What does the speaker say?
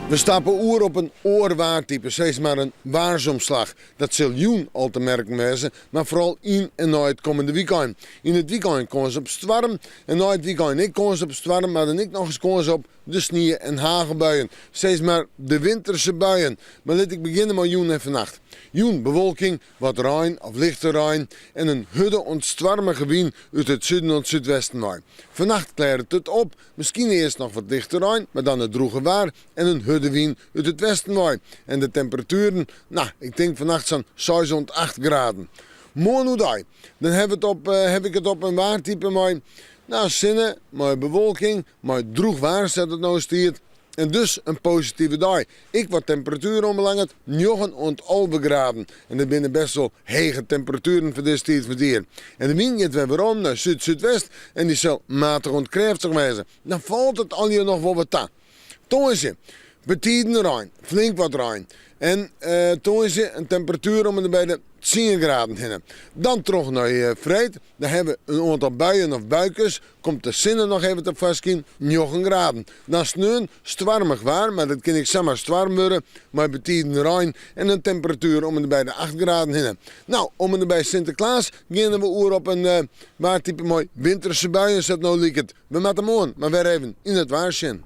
We stappe oer op in oar waartype, sis mar in waarsomslach. Dat sil jûn al te merken wêze, mar foaral yn en nei it kommende wykein. Yn it wykein kâns op stoarm en nei it wykein ek kâns op stoarm, mar dan ek nochris kâns op de snie en hagelbuien. Sis mar de winterse buien. Mar lit ik begjinne mei jûn en fannacht. Jûn bewolking, wat rein of lichte rein en in hurde oant stoarmige wyn út it suden oant súdwesten wei. Fannacht klearret it op, miskien earst noch wat lichte rein, mar dan it drûge waar en in hurde wyn út it westen wei. En de temperatueren, no, ik tink fannacht sa'n seis oant acht graden. Moarn oerdei, dan haw it op, haw ik it op in waartype mei, no, sinne, mei bewolking, Mei drûch waar sa't it no stiet en dus in positive dei. Ek wat temperatuer oanbelanget, njoggen oant 11 graden. En dat binne best wol hege temperatueren foar dizze tiid fan it jier. En de wyn giet wer werom nei súd-súdwest en dy sil matich oant krêftich wêze. Dan falt it allegear noch wol wat ta. Tongersdei, betiden rein, flink wat rein. En tongersdei in temperatuer om en by de tsien graden hinne. Dan troch nei freed, dan hawwe we in oantal buien of buikes. Komt de sinne noch even te foarskyn, njoggen graden. Dan sneon stoarmich waar, mar dat kin ek samar stoarm wurde, mei betiden rein en in temperatuer om en by de acht graden hinne. No, om en by Sinteklaas geane we oer op in waartype mei winterse buien sa't no liket. We moatte moarn mar wer even yn it waar sjen.